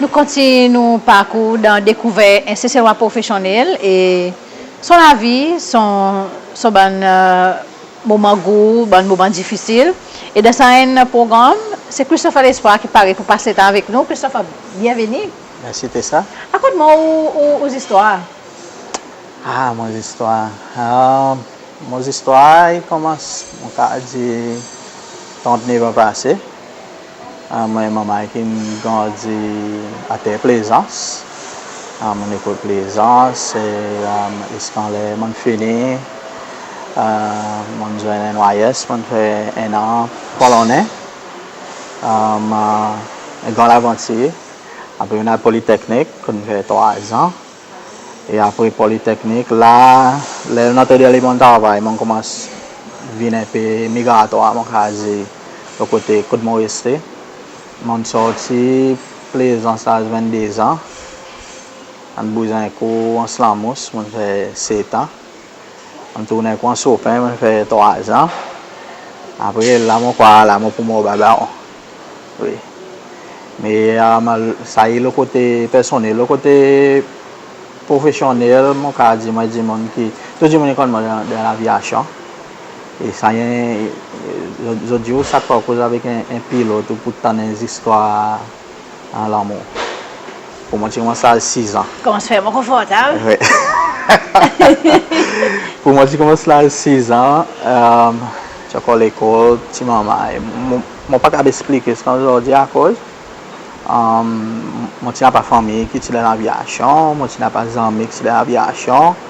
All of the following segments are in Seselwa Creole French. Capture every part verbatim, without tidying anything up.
Nou kontinyen nou parkour dan dekouver en Seselwa profesyonnel e son lavi, son, son bann, e, moman gou, bann moman difisil. E dan sa enn progranm, se Christopher Lespoir ki pare pour pas letan avek nou. Christopher, byenveni. Mersi, Tessa. Rakont mwan ou, ou, ou zistwar. A, mon zistwar. A, mon zistwar i konmans, mon kapab dir, trant-nev an pase. A, mwan, mon manman ki'n grandi ater Plaisance. A, mon'n lekol Plaisance, e, a, ziska ler mon'n fini, a, mon'n zwenn N Y S, mon'n fer en an Pont Launay. A, Grand Laventure. Apre mon'n al Politeknik, mon'n fer trwa an. E apre Politeknik, la, ler mon'n antre dan lemonn travay, mon'n konmans vin en pe migratwar, mon kapab dir, lo kote kot mon reste. Mon'n sorti Plaisance a venndezan. Mon'n bouz en kou Anse La Mousse, mon'n fer set an. Mon'n tourn en kou Anse Aux Pins, mon'n fer trwa an. Apre la, mon krwar la mon pou mor baba. Wi. Me, a, sa i lo kote personnel. Lo kote profesyonnel, mon kapab dir, mon dimoun ki, tou dimoun i konn mwan dan, dan lavyasyon. E sa i, zot, zot dir ou sak fwa ou koz avek en, en pilot, ou pou tann en zistwar an lanmour. Pour mwan, ti konmans laz siz an. Konmans fer mwan konfortab. Wi. Pour mwan, ti konmans laz siz an, e, ti ankor lekol, ti manman. E mon, mon pa kapab eksplike sa ozordi akoz, e, mon ti napa fanmir ki ti dan lavyasyon, mon ti napa zanmi ki ti dan lavyasyon.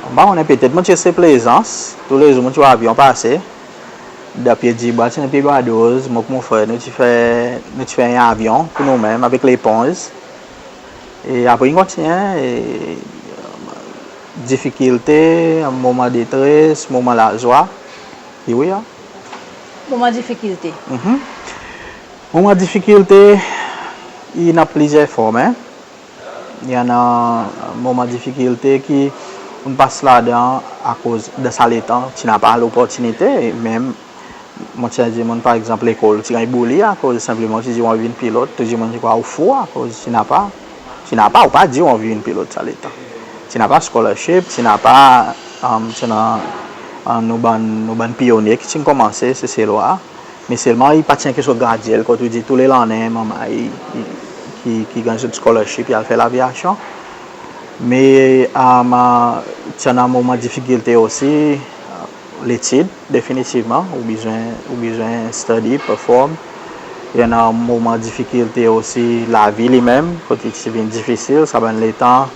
Mon pa konnen, petet mon ti reste Plaisance, toulezour mon ti war avyon pase. Dan Piedibwa, ti annan Piedibwa douz, mwan ek mon frer, nou ti fer, nou ti fer en avyon pour nou menm avek leponz. E apre in kontinyen, e, difikilte, moman detres, moman lazwa. E wi, a. Moman difikilte. Mhm. Moman difikilte, i annan plizyer form, en. I annan moman difikilte ki ou'n pas ladan akoz dan sa letan ti napa loportinite, e menm mon ti dir dimoun, par egzanp, lekol ti ganny bouli akoz senpleman ti dir ou anvi vin pilot, tou dimoun ti krwar ou fou akoz ti napa, ti napa, ou pa dir ou anvi vin pilot sa letan. Ti napa scholarship, ti napa, e, ti annan, e, nou bann, nou bann pyonye ki ti'n konmanse, Seselwa. Me selman i pa ti en keksoz gradyel, kot ou dir tou le lannen, manman, i, i, ki, ki ganny zot scholarship, i al fer lavyasyon. Me, e, ti annan moman difikilte osi, e, letid, definitivman, ou bezwen, ou bezwen study, perform. I annan moman difikilte osi, lavi li menm, kot i ti vin difisil, sa bann letan,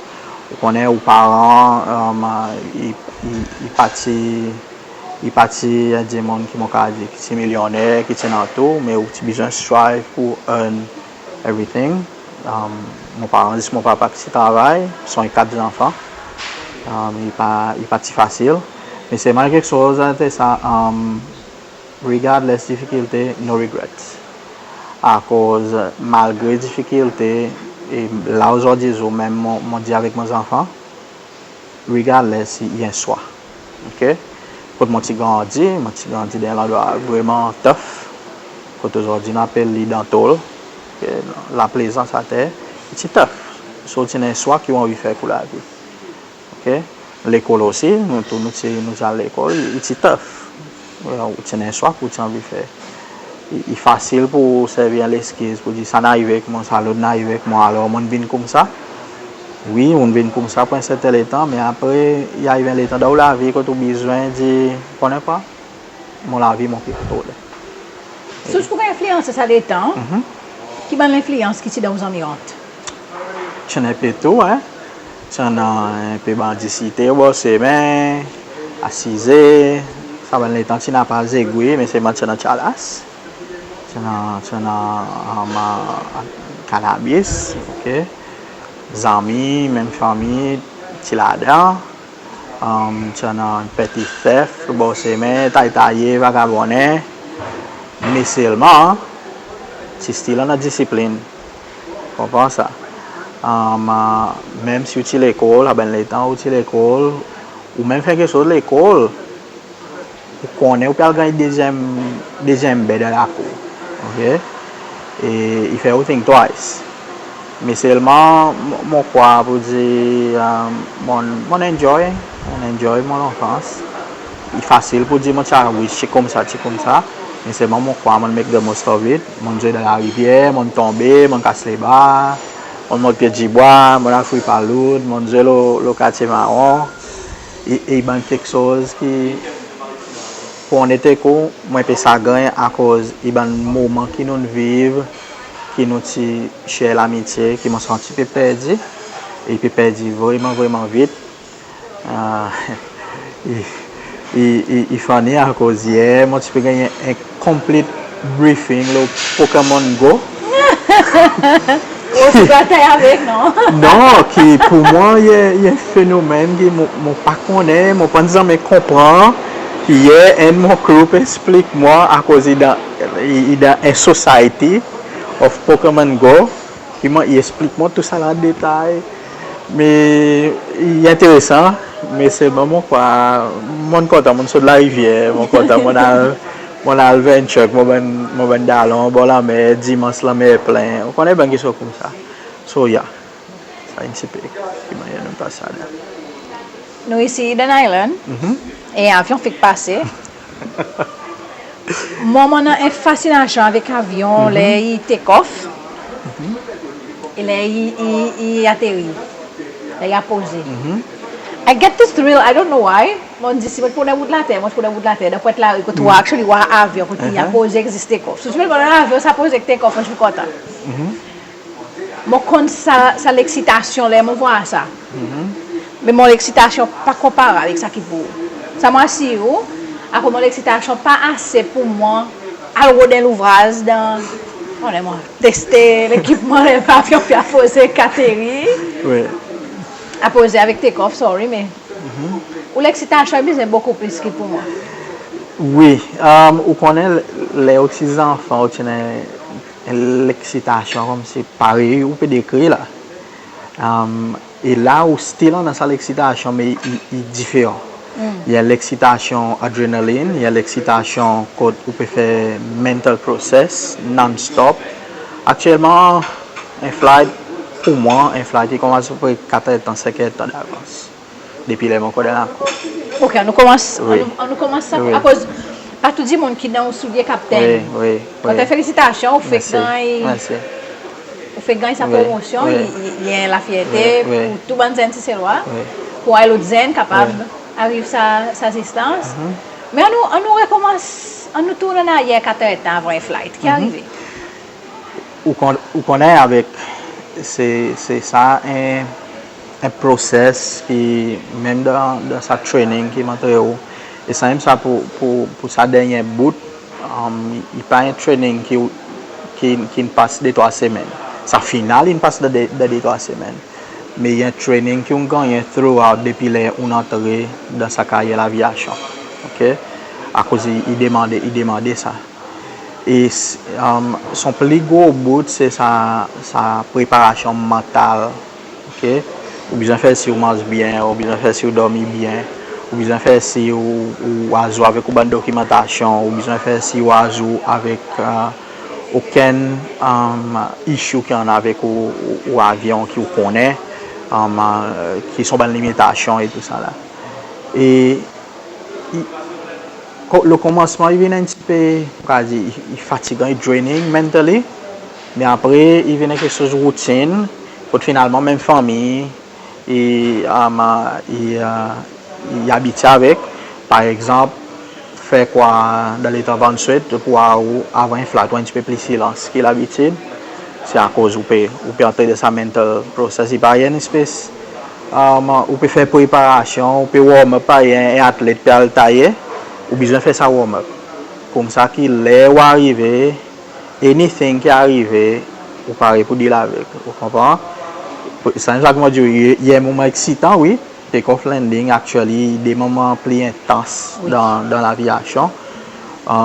ou konnen ou paran, e, i, i, i pa ti I pa ti, e, dimoun ki mon kapab dir ki ti milyonner, ki ti annan tou, me ou ti bezwen strive pour earn everything. Um, mon paran, zis mon papa ki ti travay, son i kat zanfan. Um, i pa, i pa ti fasil. Me selman keksoz, e, Tessa, um, regardless difikilte, no regrets. Akoz, malgre difikilte, e la ozordi zour menm mon, mon dir avek mon zanfan, regardless, i en swa. Oke? Kot mon ti grandi, mon ti grandi dan en landrwa vreman tough. Kot ozordi nou apel li Dan Tol. Oke? La Plaisance ater, i ti tough. So, ti annan en swa ki ou anvi fer pour lavi. Oke? Lekol osi, nou tou nou ti, nou ti al lekol, i ti tough. Ou ti annan en swa ki ou ti anvi fer. I, i fasil pour servi en leskiz pour dir sa in arive avek mwan, sa lot in arive avek mwan, alor mon'n vin koumsa. Wi, ou'n vin koumsa pour en serten letan, me apre i ariv en letan dan ou lavi kot ou bezwen dir, konnen kwa, mon lavi mon ki kontrole. So, ou ti pou ganny enfliyanse sa letan, ki bann lenfliyans ki ti dan ou zanmiran? Ti annan en pe tou, en. Ti annan en pe bandi site bor semen, asize, sa bann letan ti napa zegwi, me selman ti annan tyalas. Ti annan, ti annan, um, kanabis, oke. Zanmi, menm fanmir, ti ladan. Um, ti annan peti theft, bor semen, tay taye, vagabonnen. Me selman, ti still annan disiplin. Konpran sa? Um, menm si ou ti lekol, a bann letan ou ti lekol, ou menm fer keksoz lekol, ou konnen ou pe al ganny dezyenm, dezyenm be dan lakour. Oke? E i fer ou think twice. Me selman, mon, mon krwar pour dir, e, mon, mon enjoy, mon enjoy mon lanfans. I fasil pour dir mon ti a wish ti koumsa, ti koumsa. Me selman mon krwar mon make the most of it. Mon zwe dan larivyer, mon tonbe, mon kas leba, mon mont pye dibwa, mon al fouy paloud, mon zwe lo, lo katye maron. E, e i bann keksoz ki, pour onnet ek ou, mon pe sagren akoz i bann moman ki nou'n viv, ki nou ti share lamitye, ki mon santi pe perdi, e i pe perdi vreman, vreman vit. A, i, i, i, i funny akoz yer mon ti pe ganny en complete briefing lo Pokémon Go. Ou ti pe travay avek, non? Non, ki pour mwan, i, i en fenomenn ki mon, mon pa konnen, mon pa'n zanmen konpran. Ki yer enn mon crew pe eksplik mwan akoz i dan, i, i dan en society of Pokémon Go. Ki mon, i eksplik mwan tou sa la an detay. Me i enteresan, me selman mon krwar, mon kontan, mon sot larivyer, mon kontan, mon al, mon al venture, mon bann, mon bann dalon bor lanmer, dimans lanmer plen. Ou konnen bann keksoz koumsa. So, ya. Sa en pti pe ki mannyer nou pas sa la. Nou isi dan Island, e avyon fek pase. Mwan, mon annan en fasinasyon avek avyon, ler i take off, e ler i, i, i ateri, ler i apoze. I get this thrill, I don't know why. Mon dir si mon ti pou dan bout later, mon ti pou dan bout later, dan pwent lari, kot ou actually war avyon, kot i apoze ek zis take off. So, si mon ti pou dan avyon, sa apoze ek take off, mon ti pou kontan. Mon konn sa, sa leksitasyon ler mon war sa. Me mon leksitasyon pa konparab avek sa ki pour ou. Sa mon asir ou, akoz mon leksitasyon pa ase pour mwan al rod en louvraz dan, konnen mwan, teste lekipman ler avyon pe apoze, ateri. Wi. Apoze avek take off, sorry, me ou leksitasyon i bezwen bokou plis ki pour mwan. Wi, e, ou konnen, ler ou ti zanfan, ou ti annan leksitasyon konmsi parey ou pe dekrir la. E la ou still annan sa leksitasyon, me i, i diferan. I annan leksitasyon adrenaline, i annan leksitasyon kot ou pe fer mental process non-stop. Aktyelman, en flight, pour mwan, en flight i konmans apepre kat erdtan, senk erdtan davans. Depi ler mon ankor dan lakour. Ok, annou konmans, wi, annou, annou konmans sa, wi, akoz pa tou dimoun ki dan ou soulye, kaptenn. Wi, wi, wi. Antouleka, felisitasyon, ou fek ganny, mersi, ou fek ganny sa promosyon, wi, i, i, i en lafyerte, wi, wi, pour tou bann zenn Seselwa, wi, pour lot zenn kapab, wi, ariv sa, sa distans. Me annou, annou rekonmans, annou tourn an aryer kat erdtan avan en flight. Ki arive? Ou kon-, ou konnen avek, se, se sa en, en process ki menm dan, dan sa training ki montre ou, e sa menm sa pour, pour, pour sa dernyen bout, e, i pa en training ki, ki, ki'n pas de trwa semenn. Sa final in pas dan de, dan de trwa semenn. Me i en training ki ou'n gannyen throughout depi ler ou'n antre dan sa karyer lavyasyon. Ok? Akoz i, i demande, i demande sa. E s-, e, son pli gro bout se sa, sa preparasyon mantal. Ok? Ou bezwen fer sir ou manz byen, ou bezwen fer sir ou dormi byen, ou bezwen fer sir ou, ou azour avek ou bann dokimantasyon, ou bezwen fer sir ou azour avek, e, okenn, e, issue ki annan avek ou, ou, ou avyon ki ou konnen, e, ki son bann limitasyon e tou sa la. E i, ko-, lo konmansman, i vin en pti pe, mon a dir, i, i fatigan, i draining mentally. Me apre, i vin en keksoz routin, kot finalman, menm fanmir, i, e, i, e, i abitye avek. Par egzanp, fer kwa dan letan van swet, pour ou, avan en flight, ou en pti pe pli silans ki labitid. Se akoz ou pe, ou pe antre dan sa mental process, i pa en espes, e, ou pe fer preparasyon, ou pe warm up, parey en, en atlet pe al taye, ou bezwen fer sa warm up. Koumsa ki ler ou arive, anything ki arive, ou pare pour deal avek, ou konpran? Sa, sa ki mon dir, i, i en moman eksitan, wi. Take off, landing, actually, de moman pli entans, wi, dan, dan lavyasyon. E,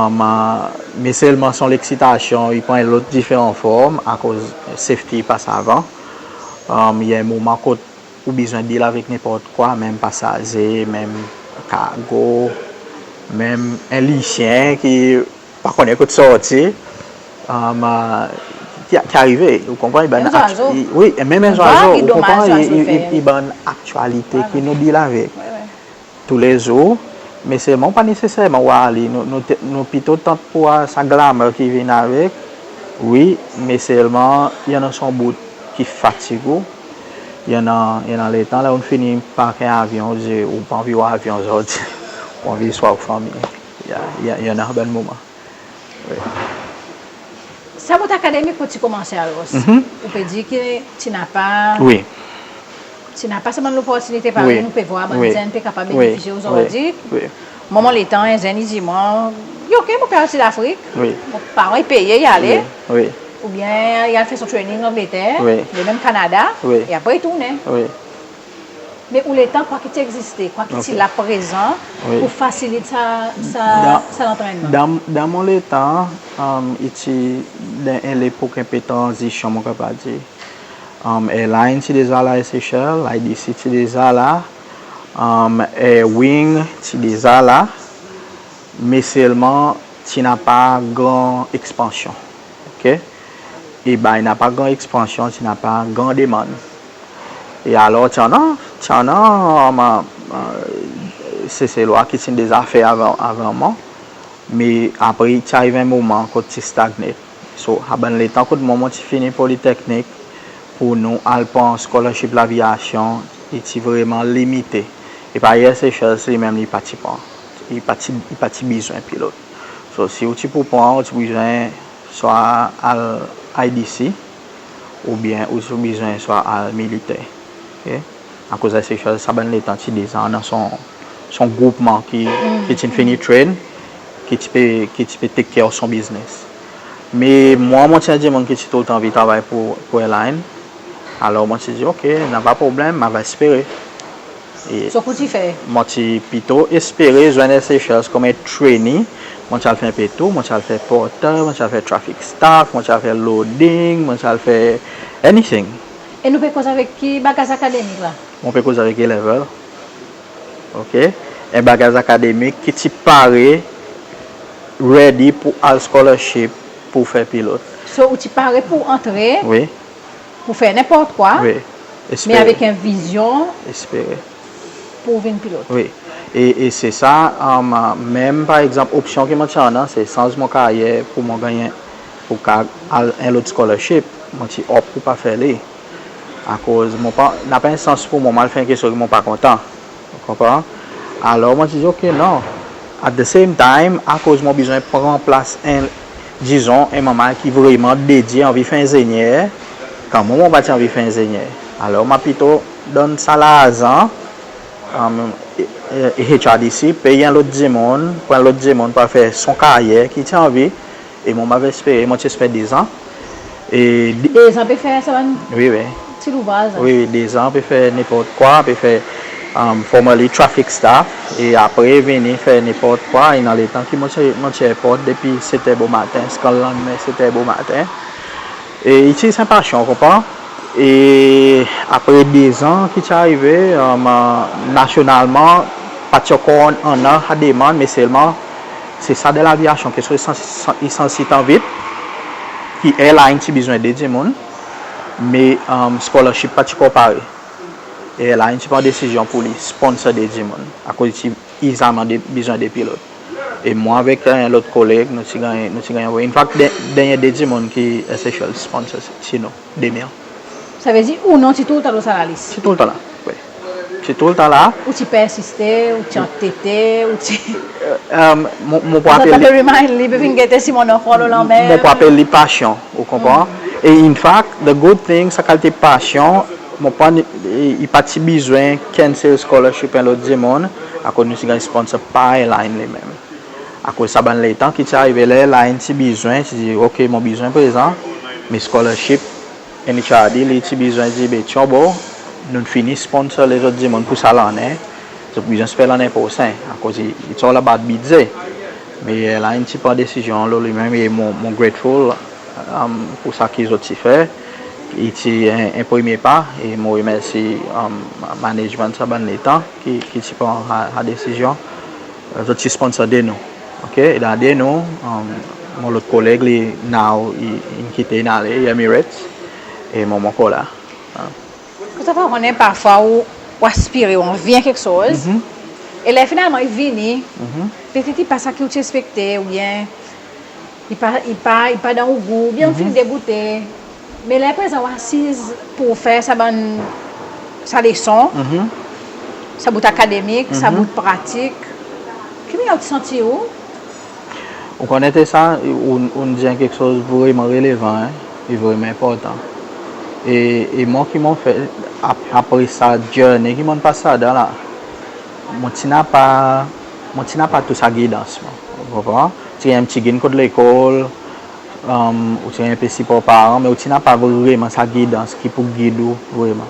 me selman son leksitasyon, i pran en lot diferan form akoz safety i pas avan. E, i en moman kot ou bezwen deal avek nenport kwa, menm pasaze, menm kargo, menm en lisyen ki pa konnen kot sorti, e, ki, ki arive, ou konpran? I bann... En zwazo. I, wi, e menm en zwazo, ou konpran? I, i, i bann aktyalite ki nou deal avek toulezour, me selman ou pa neseserman ou ale, nou, nou, nou plito tant pour sa glamour ki vin avek, wi, me selman i annan son bout ki fatig ou. I annan, i annan letan la ou'n fini park en avyon, ou dir ou pa anvi war avyon ozordi, ou anvi war ou fanmir. I a, i a, i annan bann moman. Wi. Sa bout akademik kot ti konmanse alors. Mhm. Ou pe dir ki ti napa, wi, ti napa sa bann loportinite parey nou pe war bann zenn pe kapab benefisye ozordi. Wi. Mwan mon letan, en zenn i dir mwan, i ok, mon pe al Sid Afrik. Wi. Mon paran i peye, i ale. Wi. Oubyen i al fer son training Angleter, wi, oubyen menm Kanada, wi, e apre i tournen. Wi. Me ou letan, kwa ki ti egziste, kwa ki ti la prezan, wi, pour fasilit sa, sa, sa lantrennman? Dan, dan mon letan, um, i ti dan en lepok en pe tranzisyon, mon kapab dir. Um, Airline ti deza la Air Seychelles, I D C ti deza la, um, Air Wing ti deza la, me selman ti napa gran ekspansyon. Ok? E bay napa gran ekspansyon, ti napa gran demann. E alor ti annan, ti annan, um, uh, Seselwa ki ti'n deza fer avan, avan mwan. Me apre ti ariv en moman kot ti stagne. So, sa bann letan kot mwan mon ti fini Politeknik, pour nou al pran scholarship lavyasyon, i ti vreman limite. E parey Air Seychelles li menm li pa ti pran, i pa ti, i pa ti bezwen pilot. So, si ou ti pour pran, ou ti bezwen swa al I D C, oubyen ou ti bezwen swa al militer. Ok? Akoz Air Seychelles sa bann letan ti deza annan son, son groupman ki, ki ti'n fini train, ki ti pe, ki ti pe take care of son biznes. Me mwan, mon ti en dimoun ki ti toultan anvi travay pour, pour airline. Alor mon ti dir, ok, napa problenm, mon ava espere. E so ki ou ti fer? Mon ti plito espere zwenn Air Seychelles konman trainee. Mon ti al fer en pe tou, mon ti al fer porter, mon ti al fer traffic staff, mon ti al fer loading, mon ti al fer anything. E nou pe koz avek ki bagaz akademik la? Mon pe koz avek A level. Ok? En bagaz akademik ki ti pare, ready pour al scholarship pour fer pilot. So, ou ti pare pour antre, wi, pour fer nenport kwa, wi, me avek en vizyon, espere, pour vin pilot. Wi. E, e se sa, um, menm par egzanp, opsyon ki mon ti annan, se sanz mon karyer pour mon ganny, pour kapab al en lot scholarship. Mon ti opt pour pa fer li. Akoz mon pa, napa en sans pour mwan al fer en keksoz ki mon pa kontan. Ou konpran? Alor mon ti dir, ok, non. At the same time, akoz mon bezwen pran plas en, dizon, en manmay ki vreman dedye, anvi fer enzenyer, kan mwan mon pa ti anvi fer enzenyer. Alor mon a plito donn sa larzan, um, e, e, H R D C, pey en lot dimoun, pran en lot dimoun pour al fer son karyer ki ti anvi, e mwan mon ava espere, mon ti esper dezan. E de- Dezan pe fer sa bann, wi, wi, ti louvraz la? Wi, wi, dezan pe fer nenport kwa, pe fer, um, formerly traffic staff, e apre vini fer nenport kwa. E dan letan ki mon ti, mon ti airport depi seter bomaten ziska lannmen seter bomaten. E i ti en pasyon, ou konpran? E apre dezan ki ti arive, um, nasyonalman, pa ti ankor annan sa demann, me selman se sa dan lavyasyon, keksoz i sanz, i sanz sitan vit, ki airline ti bezwen de dimoun, me, um, scholarship pa ti ankor pare. E airline ti pran desizyon pour li sponsor de dimoun, akoz i ti izaman de, bezwen de pilot. E mwan avek, e, en lot koleg, nou ti ganny, nou ti ganny, in fact, de, dernyen de dimoun ki Air Seychelles sponsor, se nou, de mwan. Savedir ou non ti toultan lo sa lalis? Ti toultan la, wi. Ti toultan la. Ou ti persiste, ou ti antete, ou ti... E, mon, mon pou apel li, remind li, pe vin gete si mon non ankor lo lanmer. Mon pou apel li pasyon, ou konpran? E in fact, the good thing, sa kalite pasyon, mon pa, i, i pa ti bezwen cancel scholarship en lot dimoun, akoz nou ti ganny sponsor par airline li menm. Akoz sa bann letan ki ti arive, ler airline ti bezwen, ti dir, ok, mon bezwen prezan, me scholarship, N H R D li ti bezwen dir, be, tyon bo, nou'n fini sponsor lezot dimoun pour sa lannen, zot bezwen esper lannen prosen, akoz i, it's all about bidze. Me airline ti pran desizyon lo li menm, e mon, mon grateful, um, pour sa ki zot ti fer. I ti en, en premye pa, e mon remersi, um, management sa bann letan ki, ki ti pran sa, sa desizyon. Zot ti sponsor de nou. Ok? E dan de nou, um, mon lot koleg li now i, in kite, in ale Emirates, e mwan mon ankor la. An. Kote ou konnen parfwa ou, ou aspire, ou anvi en keksoz, e ler finalman i vini, petet i pa sa ki ou ti ekspekte, oubyen i pa, i pa, i pa dan ou gou, oubyen ou fini degoute. Me ler prezan ou asiz pour ou fer sa bann, sa leson, sa bout akademik, sa bout pratik, ki mannyer ou ti santi ou? Ou konnen sa, ou, ou'n dir en keksoz vreman relevan, en, e vreman enportan. E, e mwan ki mon fer, ap-, apre sa journey ki mon'n pas ladan la, mon ti napa, mon ti napa tou sa gidans, mon. Ou konpran? Ti en pti gin kot lekol, ou ti en pe sipor paran, me ou ti napa vreman sa gidans ki pou gid ou vreman.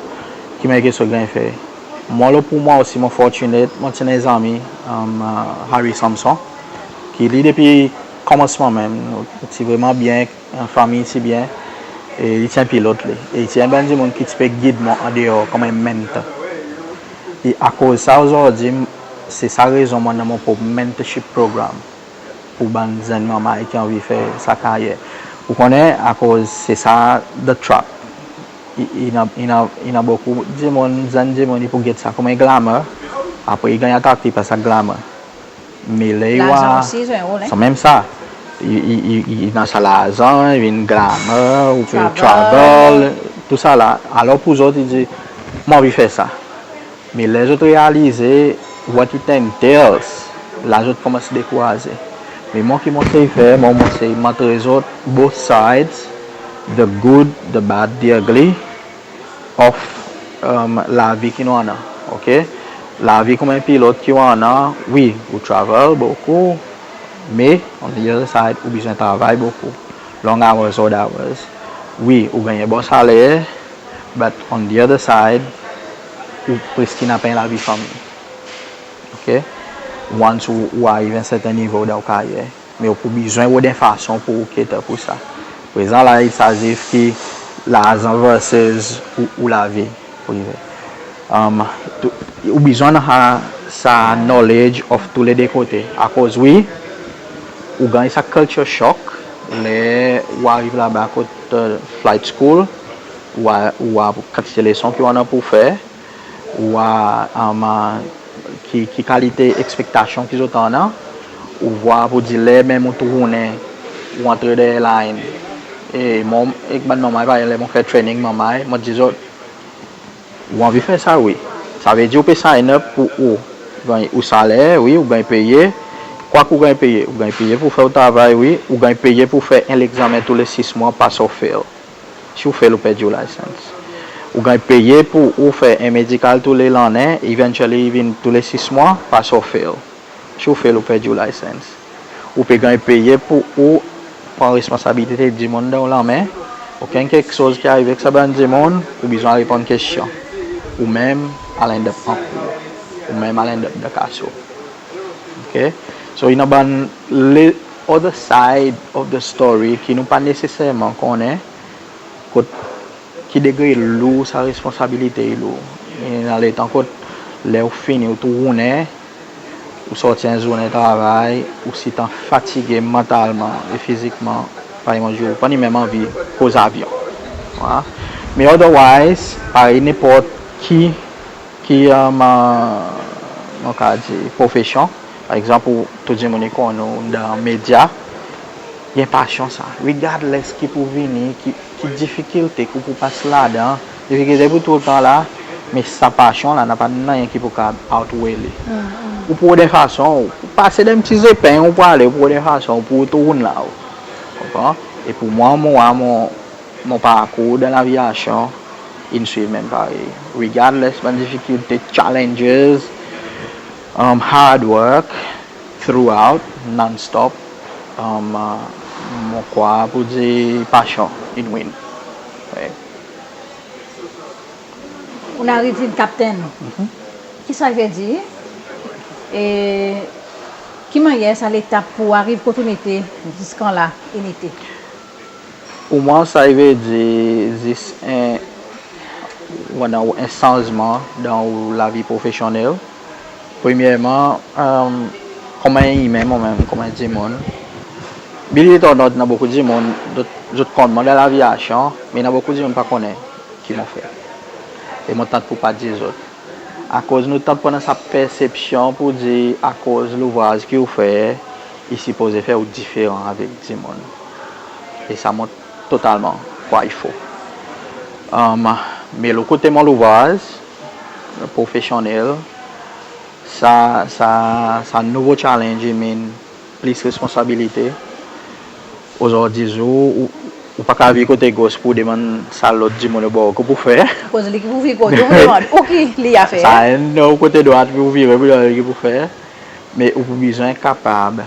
Ki mannyer keksoz ganny fer. Mwan lo pour mwan osi, mon fortunate, mon ti en zanmi, Harry Samson, ki li depi konmansman menm, ti vreman byen, fanmir ti byen, e li ti en pilot li. E ti en bann dimoun ki ti pe gid mwan an deor konman en mentor. E akoz sa ozordi, se sa rezon mon annan mon prop mentorship program pour bann zenn manmay ki anvi fer sa karyer. Ou konnen, akoz se sa the trap. I, i annan, i annan, i annan bokou dimoun, zenn dimoun, i pou get sa konman en glamour. Apre i ganny atrakte par sa glamour. Me ler i war, larzan osi i zwe en rol, en? Sanmenm sa. I, i, i, i annan sa larzan, i vin glamour, ou pe travel, tou sa la. Alor pour zot i dir, mon anvi fer sa. Me ler zot realize what it entails, la zot konmans dekouraze. Me mwan ki mon sey fer, mwan mon sey montre zot both sides, the good, the bad, the ugly of, um, lavi ki nou annan, ok? Lavi konman en pilot ki ou annan, wi, ou travel bokou, me on the other side, ou bezwen travay bokou. Long hours, odd hours. Wi, ou ganny en bon saler, but on the other side, ou preski napa en lavi fanmir. Ok? Once ou, ou ariv en serten nivo dan ou karyer, me ou pou bezwen rod en fason pour ou cater pour sa. Prezan la, it's as if ki larzan versus ou, ou lavi prive. Um, tou, ou bezwen annan sa knowledge of tou le de kote. Akoz wi, ou ganny sa culture shock ler ou ariv laba kot, uh, flight school, ou war, ou war kantite leson ki ou annan pour fer, ou war, um, ki, ki kalite ekspektasyon ki zot annan, ou war pour dir ler menm ou tounen, ou antre dan airline. E mon, ek bann manmay, ler mon fer training manmay, mon dir zot, ou anvi fer sa, wi. Savedir ou pe sign up pour ou ganny ou saler, wi, ou ganny peye. Kwa ki ou ganny peye? Ou ganny peye pour fer ou travay, wi. Ou ganny peye pour fer en legzanmen tou le sis mwan, pass or fail. Si ou fail, ou perdi ou license. Ou ganny peye pour ou fer en medikal tou le lannen, eventually i vin tou le sis mwan, pass or fail. Si ou fail, ou perdi ou license. Ou pe ganny peye pour ou pran responsabilite dimoun dan ou lanmen. Okenn keksoz ki arive ek sa bann dimoun, ou bezwen al reponn kestyon. Ou menm al end up an kour. Ou menm al end up dan kaso. Ok? So, i annan bann le other side of the story ki nou pa neseserman konnen, kot ki degre lour sa responsabilite i lour. I annan letan kot ler ou fini ou tounen, ou sorti en zournen travay, ou sitan fatige mantalman e fizikman, parey mon dir ou, ou pa ni menm anvi koz avyon. Wa. Me otherwise, parey nenport ki ki, um, mon kapab dir, profesyon. Par egzanp, ou, tou dimoun i konn ou dan medya, i en pasyon sa. Regardless ki pou vini, ki, ki difikilte ki ou pou pas ladan, difikilte pou toultan la, me sa pasyon la, napa nanryen ki pou kapab outweigh li. Ou pou rod en fason, ou pase dan pti zepeng, ou pou ale, ou pou rod en fason, ou pou tounen la ou. Konpran? E pour mwan, mon, mon mon parkour dan lavyasyon in swiv menm parey. Regardless bann difikilte, challenges, um, hard work throughout, non-stop, um, uh, mon krwar pour dir pasyon in win. Wi. Ou'n ariv vin kaptenn. Ki sa i vedir? E ki mannyer sa letap pour ariv kot ou'n ete ziska la in ete? Pour mwan, sa i vedir zis en, ou annan en sanzman dan ou lavi profesyonnel. Premyerman, um, konman en imen, mwan menm, konman en dimoun, Believe it or not, i annan bokou dimoun, zot, zot konn mwan dan lavyasyon, me i annan bokou dimoun pa konnen ki mon fer. E mon tant pou pa dir zot. Akoz nou tanp annan sa persepsyon pour dir akoz louvraz ki ou fer, i sipoze fer ou diferan avek dimoun. E sa mon totalman krwar i fo. Um, me lo kote mon louvraz profesyonnel, sa, sa, sa nouvo challenge i mean plis responsabilite. Ozordi zour, ou, ou pa kapab vir kote gos pour demann sa lot dimoun bor ki pou fer. Akoz li ki pou vir kote ou, pou demann ou ki li a fer. Sa enn kote drwat ki pou vire, pou demann ki pou fer. Me ou pou bezwen kapab,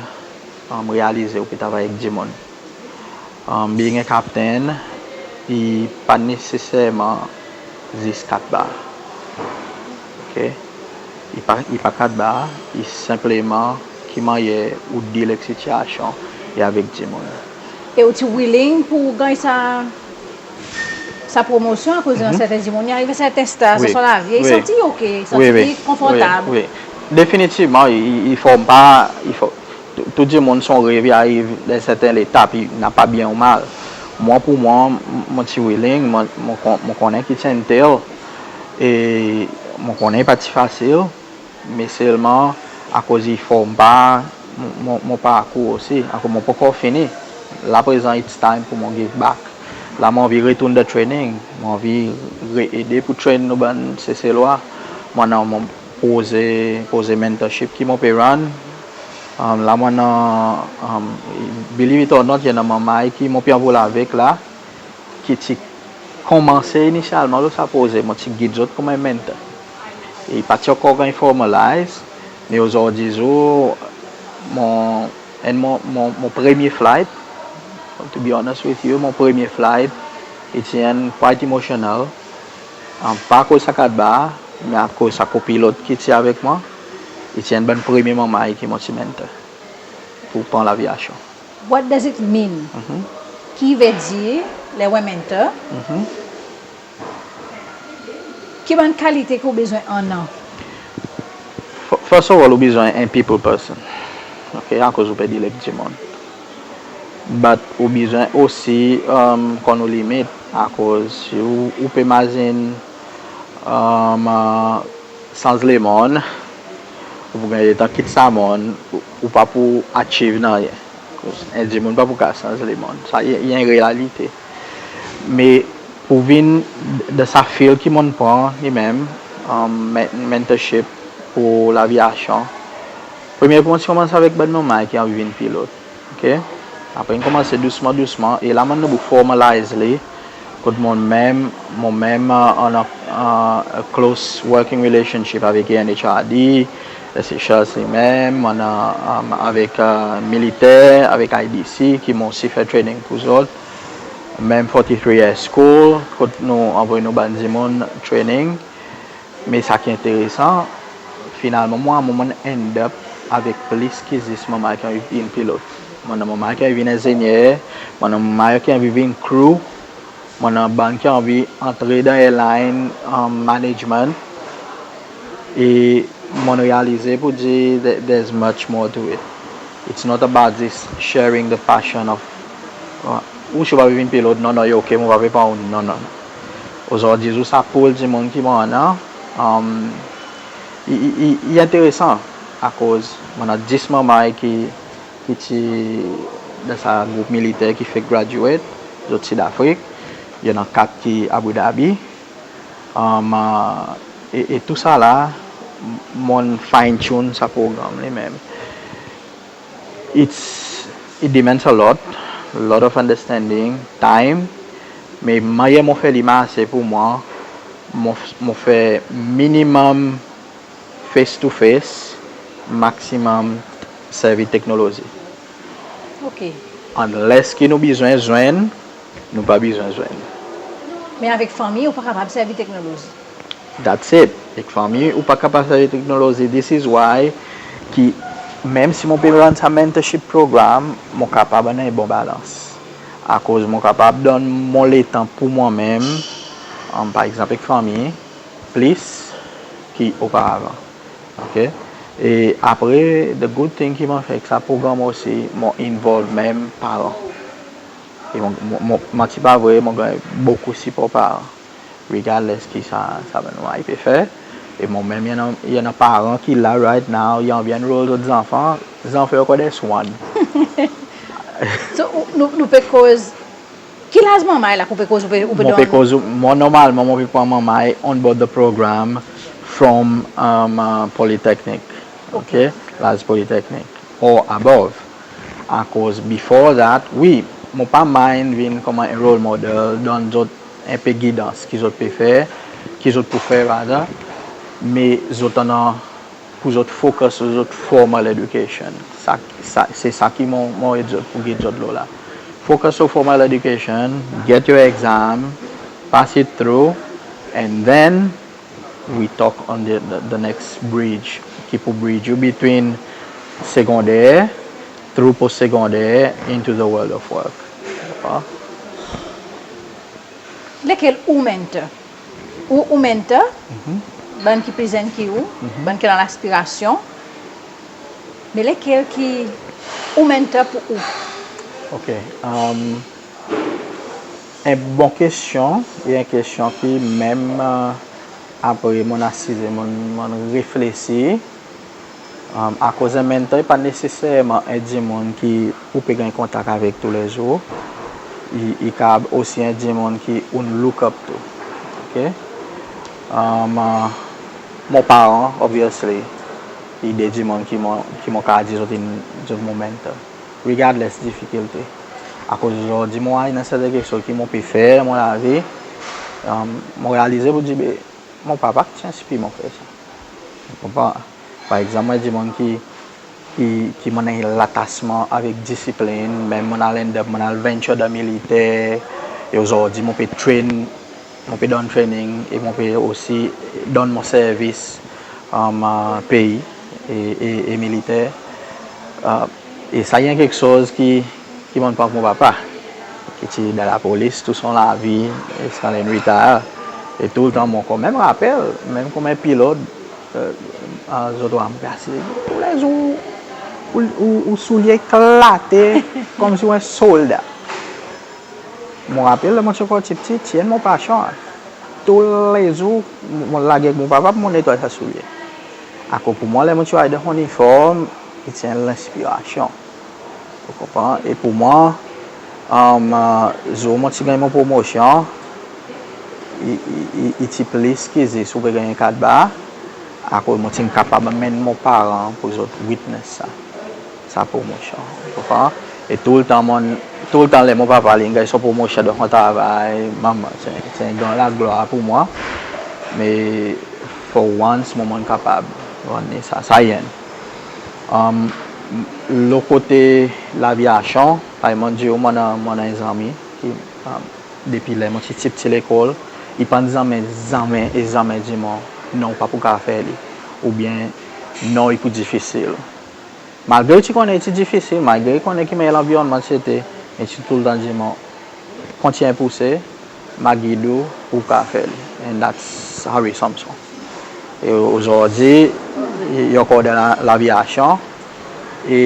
um, realize ou pe travay ek dimoun. Um, being a captain, i pa neseserman zis kat bar. OK? I pa, i pa kat bar, i senpleman ki mannyer ou deal ek sitiyasyon e avek dimoun. E ou ti willing pour ganny sa, sa promosyon akoz i annan serten dimoun i ariv en serten staz dan son lavi, i santi OK, i santi konfortab. Wi, wi. Definitivman, i, i, i form pa, i form, tou, tou dimoun son rev i ariv dan serten letap, i napa byen ou mal. Mwan, pour mwan, m-, mon ti willing, mon, mon kon-, mon konnen ki ti entail, e mon konnen i pa ti fasil, me selman akoz i form pa mon, mon, mon parkour osi, akoz mon pa ankor fini. La prezan, it's time pour mon give back. La mon anvi retourn dan training, mon anvi re-ede pour train nou bann Seselwa. Mon annan mon proze, proze mentorship ki mon pe run. Um, la mon annan, um, believe it or not, i annan manmay ki mon pe anvol avek la, ki ti konmanse inisyalman lo sa proze, mon ti gid zot konman en mentor. E i pa ti ankor ganny formalize, me ozordi zour, mon, enn mon, mon, mon premye flight, to be honest with you, mon premye flight, i ti enn quite emotional. Um, pa akoz sa kat bar, me akoz sa kopilot ki ti avek mwan, i ti enn bann premye manmay ki mon ti mentor pour pran lavyasyon. What does it mean? Mhm. Ki i vedir ler ou en mentor? Mhm. Ki bann kalite ki ou bezwen annan? F-, first of all, ou bezwen en people person. OK, akoz ou pe deal ek dimoun. But ou bezwen osi, um, konn ou limit, akoz si ou, ou pe mazin, um, uh, sanz lemonn, ou pou ganny letan kit sa monn, ou, ou pa pou achieve nanryen. Akoz en dimoun pa pou kapab sanz lemonn. Sa i, i en realite. Me pour vin dan sa field ki mon'n pran li menm, um, men-, mentorship pour lavyasyon, premye pour mwan ti konmans avek bann manmay ki anvi vin pilot. OK? Apre in konmanse dousman, dousman, e la mon'n annan pour formalize li, kot mon menm, mon menm, uh, annan, uh, a close working relationship avek A N H R D, Seychelles li menm, mon annan, um, avek, uh, militer, avek I D C, ki mon osi fer training pour zot. Menm forty-three Air School, kot nou anvoy nou bann dimoun training. Me sa ki enteresan, finalman, mwan, mon end up avek plis ki zis manmay ki anvi vin pilot. Mon annan manmay ki anvi vin enzenyer, mon annan manmay ki anvi vin crew, mon annan bann ki anvi antre dan airline, um, management. E mon'n realize pour dir that there's much more to it. It's not about this sharing the passion of, uh, ou si ou pa anvi vin pilot, non, non, i OK, mon pa pe pran ou, non, non, non. Ozordi zour sa pool dimoun ki mon annan, um, i, i, i, i enteresan, akoz mon annan dis manmay ki, ki ti dan sa group militer ki fek graduate, zot ti Dafrik, i annan kat ki Abu Dhabi. Um, uh, e, e tousala, m-, mon'n fine tune sa progranm li menm. It's, it demands a lot, lot of understanding, time, me mannyer mon fer li marse pour mwan, mon f-, mon fer minimum face to face, maximum servi teknolozi. OK. Unless ki nou bezwen zwenn, nou pa bezwen zwenn. Me avek fanmir, ou pa kapab servi teknolozi. That's it. Ek fanmir, ou pa kapab servi teknolozi. This is why ki, menm si mon pe run sa mentorship program, mon kapab annan en bon balans. Akoz mon kapab donn mon letan pour mwan menm, um, par egzanp, ek fanmir, plis ki oparavan. OK? E apre, the good thing ki mon fer ek sa progranm osi, mon involve menm paran. E mon, mon, mon, manti pa vre, mon ganny bokou sipor paran. Regardless ki sa, sa bann manmay pe fer. E mon menm, i annan, i annan paran ki la right now, i anvi enrol zot zanfan, zanfan i ankor dan swan. So, ou, nou, nou pe koz, ki laz manmay la ki ou pe koz, ou pe, ou pe Mon pe donn? koz, mon normalman, mon pe pran manmay on board the program from, um, uh, Polytechnic, ok? Laz Polytechnic or above. Akoz before that, wi, mon pa mind vin konman en role model, donn zot en pe gidans ki zot pe fer, ki zot pou fer rather, me zot annan pou zot focus lo zot formal education. Sa, sa, se sa ki mon, mon ed zot, pou gid zot lo la. Focus lo formal education, get your exam, pass it through, and then we talk on the, the, the next bridge, ki pou bridge you between segonder, through post-segonder, into the world of work. Lekel ou mentor? Ou, ou mentor, bann ki pli zenn ki ou, bann ki annan laspirasyon, me lekel ki ou mentor pou ou? Ok, um, en bon kestyon, e en kestyon ki menm, uh, apre mon asize, mon, mon reflesir, Um, akoz en mentor i pa neseserman en dimoun ki ou pe ganny kontak avek toulezour. I, i kapab osi en dimoun ki ou look up to. Ok? Um, uh, mon paran, obviously, i de dimoun ki mon, ki mon kapab dir zot in, zot mon mentor. Regardless difikilte. Akoz ozordi mon vwar i annan serten keksoz ki mon pe fer dan mon lavi, um, mon realize pour dir, be, mon papa ti enspir mwan fer sa. Ou konpran? Par egzanp, mwan, dimoun ki, ki, ki mon annan latasman avek disiplin, menm mon al end up, mon al venture dan militer, e ozordi mon pe train, mon pe donn training, e mon pe osi donn mon servis, um, pei e, e, e militer. Uh, e sa i en keksoz ki, ki mon pran avek mon papa, ki ti dan lapolis tou son lavi, ziska ler in retire. E toultan mon konmem rapel, menm konman pilot, e, a, zot war mwan pe asize, toulezour ou, ou, ou soulye eklate konmsi ou en solda. Mon rapel, ler mon ti ankor pti, ti enn mon pasyon. Toulezour mon lage avek mon papa pour mon netway sa soulye. Akoz pour mwan, ler mon ti war dan iniform, i ti en lenspirasyon. Ou konpran? E pour mwan, um, zour mon ti ganny mon promosyon, i, i, i, i ti plis ki zis ou pe ganny en kadba, akoz mon ti'n kapab anmenn mon paran pour zot witness sa, sa promosyon. Ou konpran? E toultan mon, toultan ler mon papa li in ganny son promosyon dan son travay, manman, se, se en gran laglwar pour mwan. Me for once, mon, mon kapab rann li sa, sa i enn. Um, lo kote lavyasyon, parey mon dir ou, mon annan, mon annan en zanmi ki, um, depi ler mon ti, ti, ti lekol, i pa'n zanmen, zanmen e zanmen dir mwan, non, ou pa pou kapab fer li, oubyen non, i pou difisil. Malgre i ti konnen i ti difisil, malgre i konnen ki mannyer lanvironnman ti ete, i ti toultan dir mwan, kontinyen pouse, mon a gid ou, ou kapab fer li. And that's Harry Samson. E ozordi, i, i ankor dan la, lavyasyon. E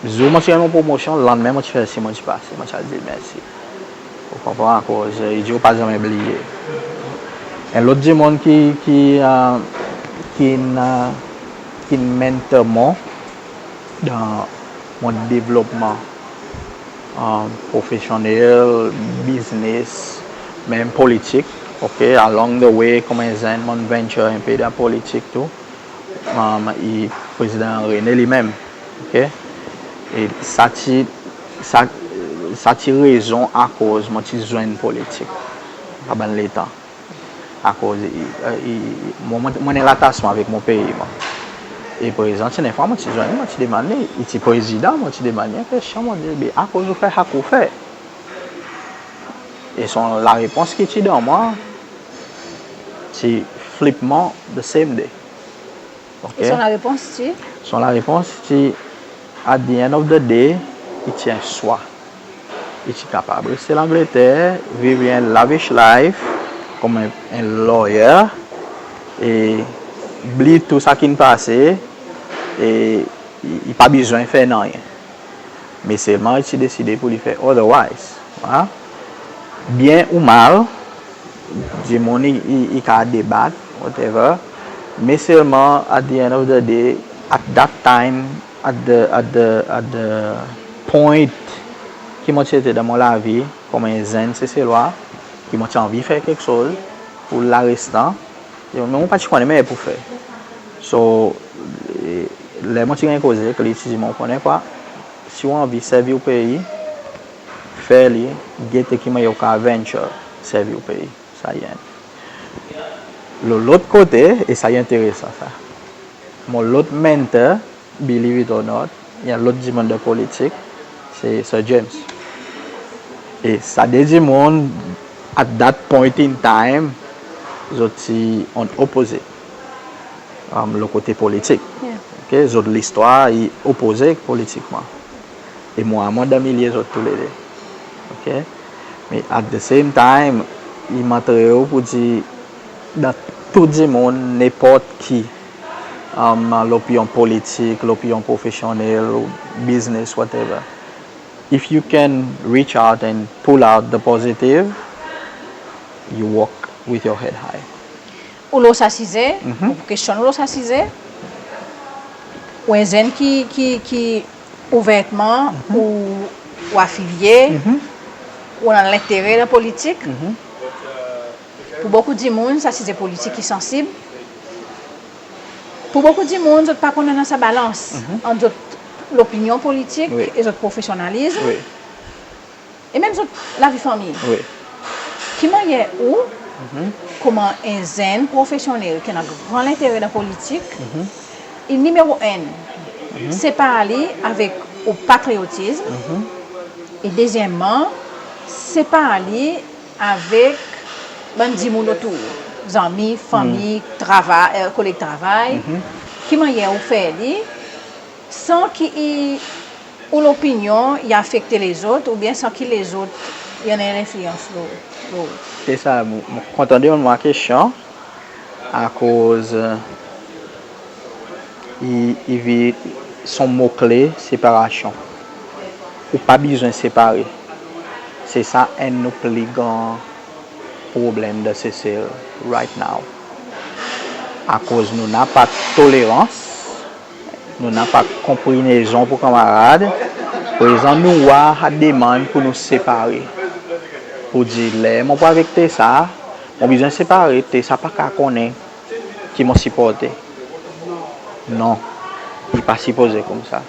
zour mon ti ganny mon promosyon, lannmen mon ti fer sir mon ti pase, mon ti al dir mersi. Ou konpran? Akoz, e, i dir ou pa zanmen bliye. En lot dimoun ki, ki, e, ki'n, e, ki'n mentor mwan dan mon devlopman, e, profesyonnel, biznes, menm politik, ok? Along the way, konman zenn, mon'n venture en pe dan politik tou. E, i Prezidan René li menm, ok? E sa ti, sa, sa ti rezon akoz mon ti zwenn politik, sa bann letan. Akoz i, i, i, mon, mon, mon annan latasman avek mon pei mwan. E prezan, ti annan fwa mon ti zwenn, mon ti demann li, i ti prezidan, mon ti demann li en kestyon, mon dir, be, akoz ou fer sa ki ou fer? E son larepons ki ti donn mwan, ti flip mwan the same day. Ok? E son larepons ti? Son larepons ti, at the end of the day, i ti en swa. I ti kapab reste Langleter, viv en lavish life, konman en, en lawyer, e bliy tou sa ki'n pase, e i, i pa bezwen fer nanryen. Me selman i ti deside pour li fer otherwise. Byen ou mal, dimoun i, i, i kapab debat, whatever. Me selman, at the end of the day, at that time, at the, at the, at the point ki mon ti ete dan mon lavi, konman en zenn Seselwa, ki mon ti anvi fer keksoz pour larestan, e mon pa ti konnen mannyer pour fer. So, e, ler mon ti ganny koze, ki li ti dir mwan, ou konnen kwa, si ou anvi servi ou pei, fer li, gete ki mannyer ou kapab venture, servi ou pei. Sa i enn. Lo lot kote, e sa i enteresan sa, mon lot mentor, believe it or not, i annan lot dimoun dan politik, se Sir James. E sa de dimoun, at that point in time, zot ti an opoze, um, lo kote politik. Yeah. Ok, zot listwar i opoze politikman. E mwan, mwan dan milye zot toulede. Ok? Me at the same time, i montre ou pour dir, dan tou dimoun, nenport ki, um, lopinyon politik, lopinyon profesyonnel, ou business, whatever. If you can reach out and pull out the positive, you walk with your head high. Ou lo sa size, Mhm. ou kestyon ou lo sa size, ou en zenn ki, ki, ki ouvertman, Mhm. ou, ou afilye, Mhm. ou annan lentere dan politik. Mhm. Pour bokou dimoun, sa size politik i sansib. Pour bokou dimoun, zot pa konn annan sa balans Mhm. ant zot lopinyon politik Wi. e zot profesyonnalizm. Wi. E menm zot lavi fanmir. Wi. Ki mannyer ou, Mhm. konman en zenn profesyonnel ki annan gran lentere dan politik, Mhm. i nimero enn, Mhm. separ li avek ou patriyotism, Mhm. e dezyenmman, separ li avek bann dimoun otour, zanmi, fanmir, Hmm. travay, e, koleg travay, Mhm. ki mannyer ou fer li, san ki i, ou lopinyon i afekte lezot, oubyen san ki lezot i annan lenfliyans lo, lo ou. Se sa, mon, mon kontan demann mwan kestyon, akoz, e, i, i vin son mo kle, separasyon. Ou pa bezwen separe. Se sa enn nou pli gran problenm dan Sesel right now. Akoz nou napa tolerans, nou napa konprinezon pour kanmarad. Prezan nou war sa demann pour nou separe. Pour dir, ler mon pour avek Tessa, mon bezwen separe, Tessa pa kapab konnen ki mon siporte. Non, i pa sipoze koumsa.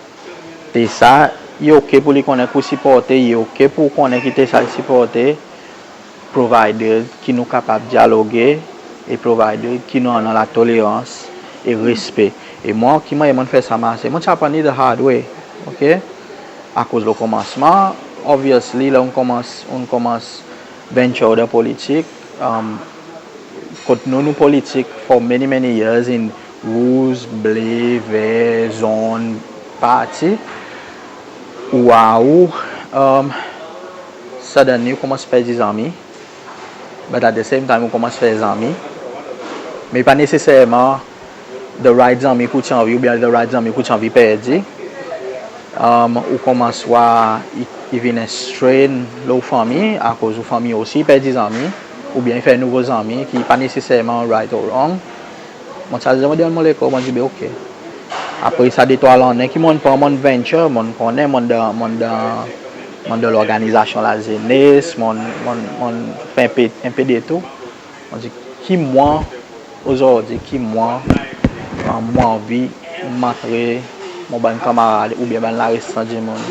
Tessa, i ok pour li konnen ki ou siporte, i ok pour ou konnen ki Tessa i siporte, provided ki nou kapab dyaloge e provided ki nou annan latolerans e respe. E mwan, ki mannyer mon'n fer sa marse, mon ti aprann li the hard way, ok? Akoz lo konmansman, obviously, ler ou'n konmans, ou'n konmans venture dan politik, um, kot nou, nou politik for many, many years in rouz, ble, ver, zonn, parti, ou war ou, um, suddenly ou konmans perdi zanmi, but at the same time ou konmans fer zanmi. Me pa neseserman the right zanmi ki ou ti anvi, oubyen the right zanmi ki ou ti anvi perdi. Um, ou konmans war i, i vin en strain lo ou fanmir, akoz ou fanmir osi i perdi zanmi, oubyen i fer nouvo zanmi ki pa neseserman right or wrong. Mon ti al zwe mon lekor, mon dir be ok. Apre sa de trwa lannen ki mon'n pran, mon'n venture, mon'n konnen, mon'n dan, mon'n dan, mon'n dan lorganizasyon lazenes, mon'n, mon'n, mon'n fer en pe, en pe de tou. Mon dir, ki mwan, ozordi, ki mwan, e, mon anvi montre mon bann kanmarad oubyen bann larestan dimoun,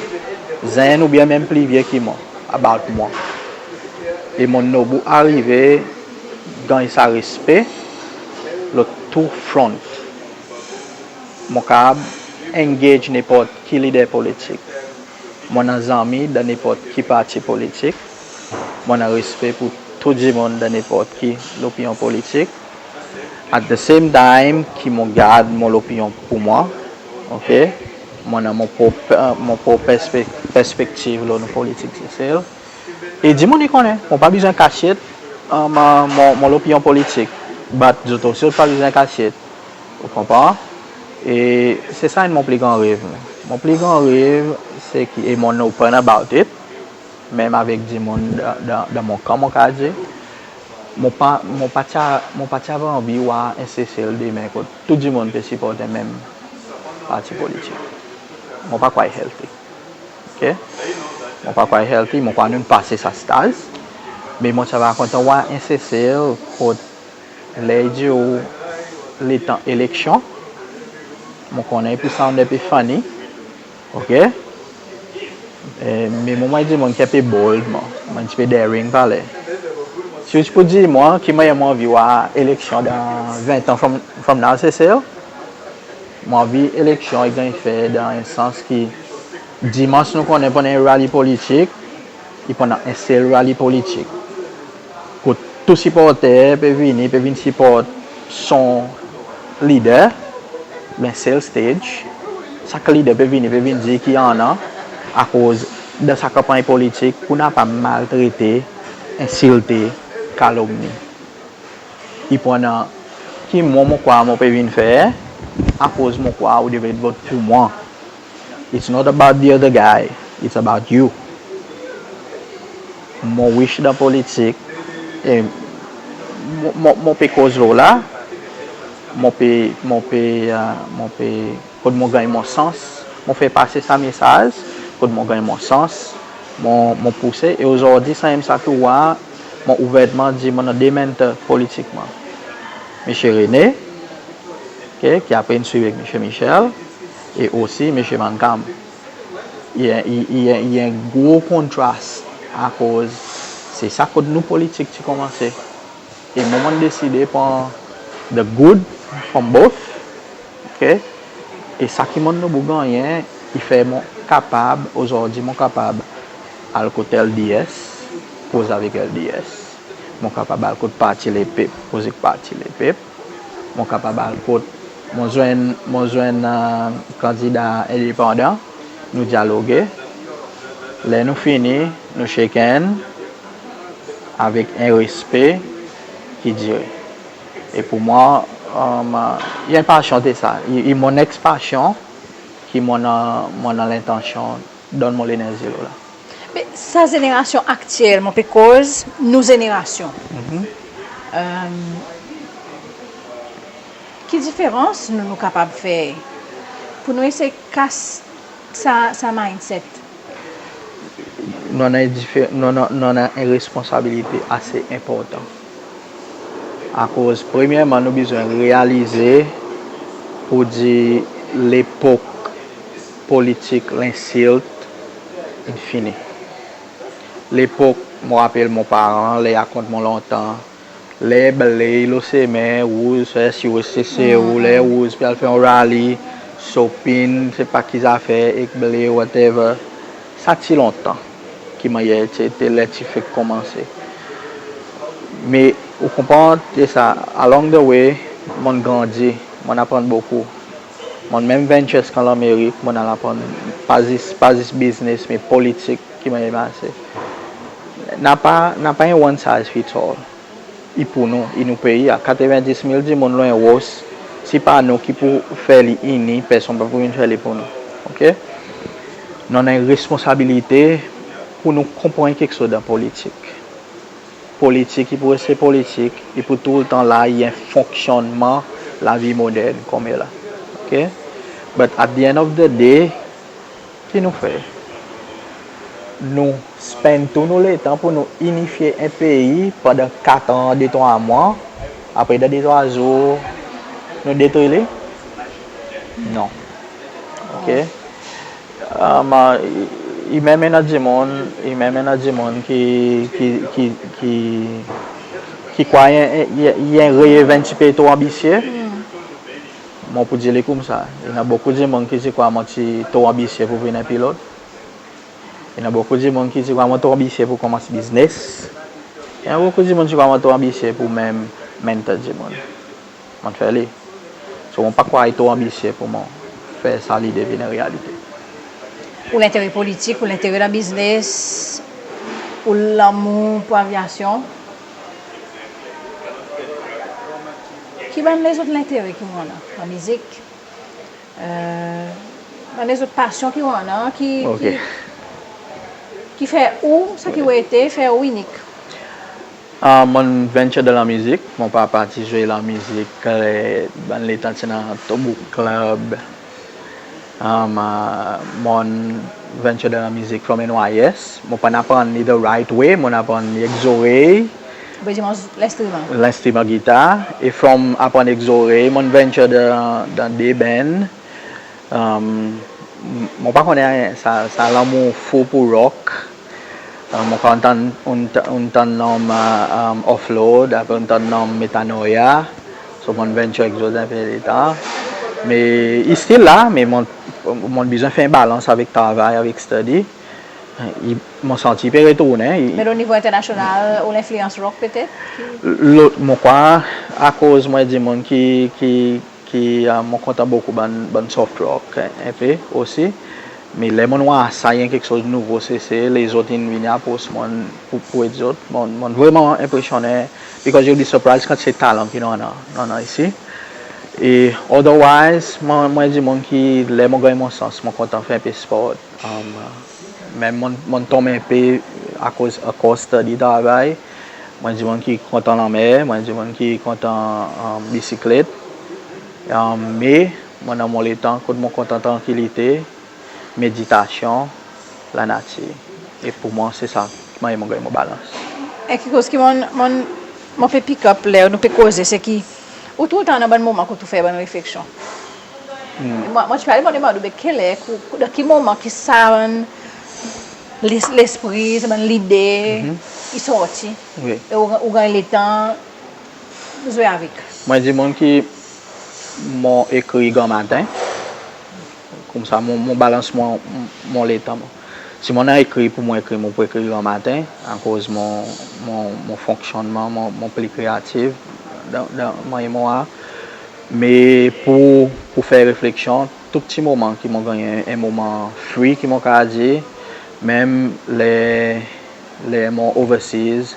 zenn oubyen menm pli vye ki mwan, about mwan. E mon'n nobou arive ganny sa respe lo tou front. Mon kapab engage nenport ki lider politik. Mon annan zanmi dan nenport ki parti politik. Mon annan respe pour tou dimoun dan nenport ki lopinyon politik. At the same time ki mon gard mon lopinyon pour mwan, ok? Mon annan mon prop, e, mon prop perspe-, perspektiv lo nou politik Sesel. E dimoun i konnen, mon pa bezwen kasyet, e, mon, mon, mon lopinyon politik. But zot osi zot pa bezwen kasyet. Ou konpran? E se sa enn mon pli gran rev. Mon pli gran rev se ki, e mon'n open about it, menm avek dimoun dan, dan, dan mon kan, mon kapab dir, mon pa, mon pa ti a, mon pa ti ava anvi war en Sesel demen kot tou dimoun pe siport menm parti politik. Mon pa krwar i healthy. Ok? Mon pa krwar i healthy, mon krwar nou'n pase sa staz. Me mon ti ava kontan war en Sesel kot ler i dir ou letan eleksyon, mon konnen i pou sound en pe funny, ok? E, me mwan mon en dimoun ki en pe bold, mon, mon en pti pe daring parler. Si ou ti pou dir mwan ki mannyer mon anvi war eleksyon dan ven an from, from now, Sesel, mon anvi eleksyon i ganny fer dan en sans ki dimans nou konnen pou annan en rally politik, i pou annan en sel rally politik. Kot tou siporter pe vini, pe vin siport son lider, be sel stage, sak lider pe vini, pe vin dir ki i annan, akoz dan sa kanpanny politik, pou napa maltrete, ensilte, kalomni. I pou annan ki mwan mon krwar mon pe vin fer, akoz mon krwar ou devret vot pour mwan. It's not about the other guy, it's about you. Mon wish dan politik, e mon, mon, mon pe koz lo la, mon pe, mon pe, e, mon pe, kot mon ganny mon sans, mon fer pase sa mesaz, kot mon ganny mon sans, mon, mon pouse, e ozordi, sanmenm sa ki ou war, mon ouvertman dir mon annan de mentor politikman. Msye René, ok, ki apre in swiv avek Msye Michel, e osi Msye Mancham. I, i, i, i en gro kontras, akoz se sa kot nou politik ti konmanse. E mwan mon'n deside pran the good from both, ok? E sa ki mon'n nobou gannyen, i fer mon kapab, ozordi mon kapab al kot L D S, koz avek L D S. Mon kapab al kot Parti Lepep, koz ek Parti Lepep. Mon kapab al kot, mon zwenn, mon zwenn, e, kandida endepandan, nou dyaloge. Ler nou fini, nou shake hand avek en respe ki dire. E pour mwan, e, i en pasyon de sa. I, i mon next passion ki mon, e, mon annan lentansyon donn mon lenerzi lo la. Me sa zenerasyon aktyel, mon pe koz nou zenerasyon. E, ki diferans nou, nou kapab fer pour nou esey kas sa, sa mindset? Nou annan en dife-, nou annan, nou annan en responsabilite ase enportan. Akoz, premyerman, nou bezwen realize pour dir lepok politik lensilt in fini. Lepok, mon rapel mon paran, ler i rakont mon lontan, ler ble lo semen, rouz, fer sir ou reste se ou, ler rouz pe al fer en rally, sopin, sepa ki zafer, ek ble, whatever. Sa ti lontan ki mannyer ti ete ler ti fek konmanse. Me ou konpran, e sa, along the way, mon'n grandi, mon'n aprann bokou. Mon'n menm ventures an Lanmerik, mon'n al aprann pa zis, pa zis biznes, me politik, ki mannyer i marse. Napa, napa en one size fits all. I pour nou, i nou pei a. Katreven-dis mil dimoun lo en ros, si pa nou ki pou fer li ini, personn pa pou vin fer li pour nou. Ok? Nou annan en responsabilite pour nou konpran keksoz dan politik. Politik, i pou reste politik, i pou toultan la, i en fonksyonnman lavi modern konmela. Ok? But at the end of the day, ki nou fer? Nou spend tou nou letan pour nou inifye en pei pandan kat an, de trwa mwan, apre dan de trwa zour, nou detri li? Non. Ok? E, i, i menm annan dimoun, i menm annan dimoun ki, ki, ki, ki, ki krwar i, i, i en rev en pti pe tro anbisye. Mon pou dir li koumsa, i annan bokou dimoun ki ti krwar mon ti tro anbisye pour vin en pilot. I annan bokou dimoun ki ti krwar mon tro anbisye pour konmans biznes. I annan bokou dimoun ti krwar mon tro anbisye pour menm mentor dimoun. Mon'n fer li. So, mon pa krwar i tro anbisye pour mon fer sa lide vin en realite. Ou lentere politik, ou lentere dan biznes, ou lanmour pour avyasyon. Ki bann lezot lentere ki ou annan? Lamizik? Bann lezot pasyon ki ou annan, ki, ki, ki fer ou, sa ki ou ete, fer ou inik. Ah, mon'n venture dan lanmizik. Mon papa ti zwe lanmizik, eh, bann letan ti annan Tobouk Club. Ah, mon'n venture dan lanmizik from N Y S. Mon pa'n aprann li the right way, mon'n aprann li ek zorey. Ou pe dir mon lenstriman. Lenstriman gitar. E from aprann ek zorey, mon'n venture dan, dan de band. Um, m-, mon pa konnen sa, sa lanmour fou pour rock. Um, mon kontan, ou'n ta-, ou'n tann nonm, uh, um, Offload, apre ou'n tann nonm Metanoia. So, mon'n venture ek zot en pe letan. Me i still la, me mon, mon bezwen fer en balans avek travay, avek study. I, mon santi i pe retournen. I... Me lo nivo enternasyonal, ou lenfliyans rock petet? Lot, mon krwar, akoz mwan dimoun ki, ki, ki, ah, mon kontan bokou bann, bann soft rock, en, en pe osi. Me ler mon'n war sa i en keksoz nouvo, se, se lezot in vini apros mwan pour, pour ed zot. Mon, mon vreman enpresyonnen, because you'll be surprised kantite talan ki nou annan, nou annan isi. E otherwise, mwan, mwan dimoun ki ler mon ganny mon sans, mon kontan fer en pe sport. Um, menm mon, mon tonm en pe akoz, akoz study, travay. Mwan dimoun ki kontan lanmer, mwan dimoun ki kontan, um, bisiklet. Um, me mon annan mon letan kot mon kontan trankilite, meditasyon, lanatir. E pour mwan se sa ki mannyer mon ganny mon balans. E keksoz ki mon, mon, mon pe pick up ler nou pe koze, se ki ou toultan annan bann moman kot ou fer bann refleksyon. Hmm. Mwan, mwan ti pe demande mwan, be keler, kou-, kou-, dan ki moman ki sa bann les-, lespri, sa bann lide, mhm, i sorti. Wi. E ou, ou ganny letan zwe avek. Mwan dimoun ki mon ekrir granmaten. Koumsa mon, mon balans mon, mon letan. Si mon annan ekrir pour mon ekrir, mon pou ekrir granmaten, akoz mon, mon, mon fonksyonnman, mon, mon pli kreativ dan, dan mannyer mon war. Me pour, pour fer refleksyon, tou pti moman ki mon ganny en, en moman free ki mon kapab dir, menm ler, ler mon overseas,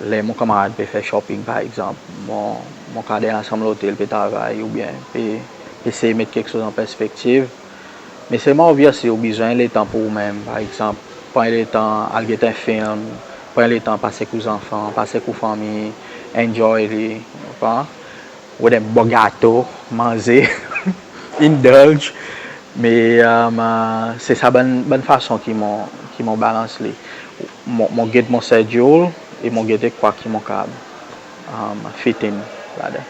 ler mon kanmarad pe fer shopping, par egzanp, mon, mon kapab dan en lasanm lotel pe travay oubyen pe, pe esey met keksoz an perspektiv. Me selman, obviously, ou bezwen letan pour ou menm. Par egzanp, pran letan al get en film, pran letan pas ek ou zanfan, pas ek ou fanmir, enjoy li, ou konpran? Rod en bon gato, manze, indulge. Me, um, se sa bann, bann fason ki mon, ki mon balans li. Mon, mon get mon schedule e mon gete kwa ki mon kapab, um, fit in ladan.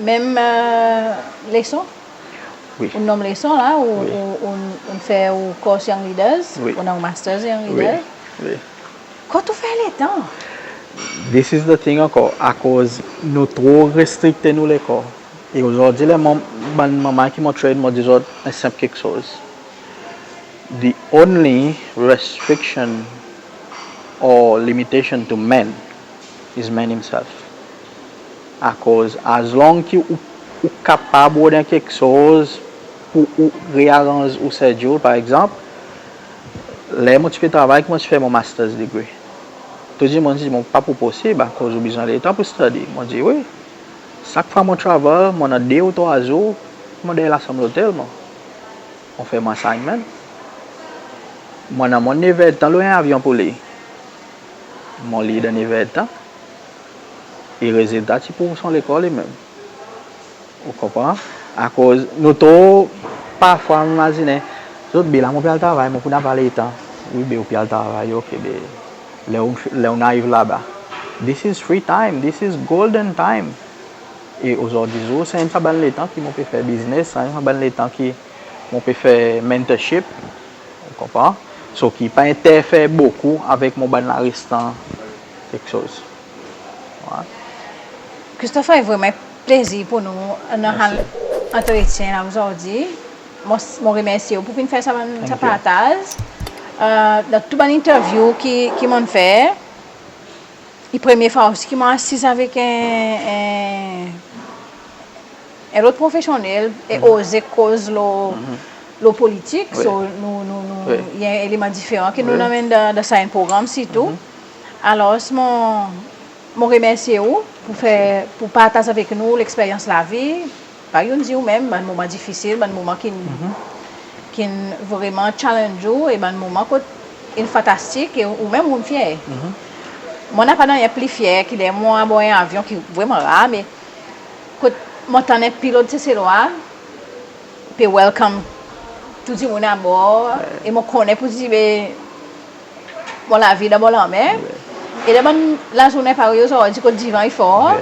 Menm, uh, leson? Wi. Ou nonm leson la, ou, wi, ou, ou, ou fer ou course Young Leaders, wi, ou annan ou masters Young, wi, leader. Wi. Kot ou fer letan? This is the thing ankor, akoz nou tro restrikte nou lekor. E ozordi ler mon, bann manmay ki mon train, mon dir zot en senp keksoz. The only restriction or limitation to man is man himself. Akoz, as long ki ou, ou kapab rod en keksoz pour ou rearanz ou schedule, par egzanp, ler mon ti pe travay, ki mon ti fer mon master's degree, tou dimoun ti dir mon pa pou posib, akoz ou bezwen letan pour study. Mon dir wi. Sak fwa mon travel, mon annan de ou trwa zour mon dan lasanm lotel, mon, mon fer mon assignment. Mon annan mon nev erdtan lo en avyon pour lir. Mon lir dan nev erdtan. E rezilta ti prouv son lekor li menm. Ou konpran? Akoz nou tro, parfwa, nou mazinen, zot, be la mon pe al travay, mon pou napa letan. Wi, be ou pe al travay, ok, be ler ou, ler ou'n ariv laba. This is free time, this is golden time. E ozordi zour, sa enn sa bann letan ki mon pe fer biznes, sa enn sa bann letan ki mon pe fer mentorship, ou konpran? So ki pa enterfer bokou avek mon bann larestan keksoz. Wi. Christopher, i vreman plezir pour nou annan antretyen la ozordi. Mon, mon remersye ou pour vin fer sa bann, sa partaz. Uh, dan tou bann interview ki, ki mon'n fer, i premye fwa osi ki mon asiz avek en, en, en lot profesyonnel e oze koz lo, lo politik. Wi. So nou, nou, nou, i annan en eleman diferan ki nou'n anmenn dan, dan sa bann progranm sirtou. Alors mon, mon remersye ou pour fer, pour partaz avek nou leksperyans lavi, Parey ou'n dir ou menm, bann moman difisil, bann moman ki'n, ki'n vreman challenge ou, e bann moman kot in fantastik, e ou menm ou'n fyer. Mon napa nanryen pli fyer ki ler mon abor en avyon ki vreman rar, me kot mon tann en pilot Seselwa pe welcome tou dimoun abor, e mon konnen pour dir, be, mon lavi dan bor lanmer. E dan bann lazournen parey ozordi kot divan i for,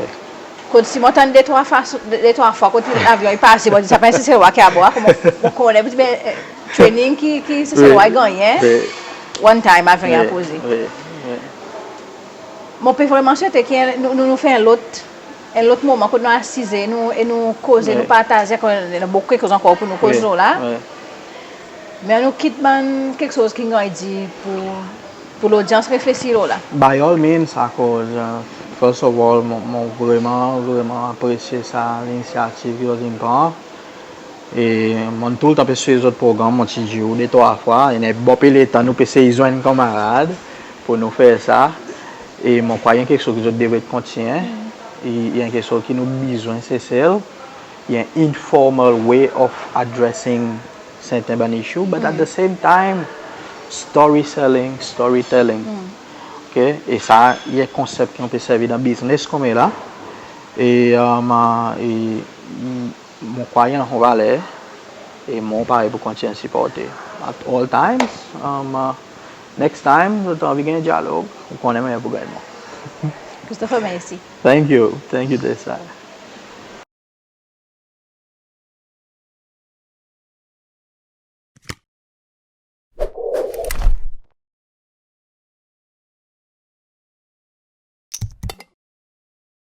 kot si mon tann de trwa fwa, de trwa fwa kot lavyon i pase, mon dir sa pa en Seselwa ki abor, konman mon konnen, mon dir, be, training ki, ki Seselwa i gannyen. One time avyon i apoze. Mon pe vreman swete ki nou, nou, nou fer en lot, en lot moman kot nou asize, nou, e nou koze, nou partaze, akoz nou annan bokou keksoz ankor pour nou koz lo la. Me annou kit bann keksoz ki'n ganny dir pour, pour lodyans reflesir lo la. By all means, akoz, first of all, mon, mon vreman, vreman apresye sa linisyativ ki zot in pran. E mon toultan pe swiv zot progranm, mon ti dir ou de trwa fwa, e en bon pe letan nou pe sey zwenn kanmarad pour nou fer sa. E mon krwar i en keksoz ki zot devret kontinyen. I, i en keksoz ki nou bezwen Sesel. I en informal way of addressing serten bann issue, but at the same time, story selling, storytelling. Ok? E sa i en konsep ki nou pe servi dan biznes konmela. E, e, mon krwar i annan son valer, e mon parey pour kontinyen siporte at all times. Next time zot anvi ganny dyalog, ou konnen mannyer pour ganny mwan. Christopher, mersi. Thank you. Thank you, Tessa.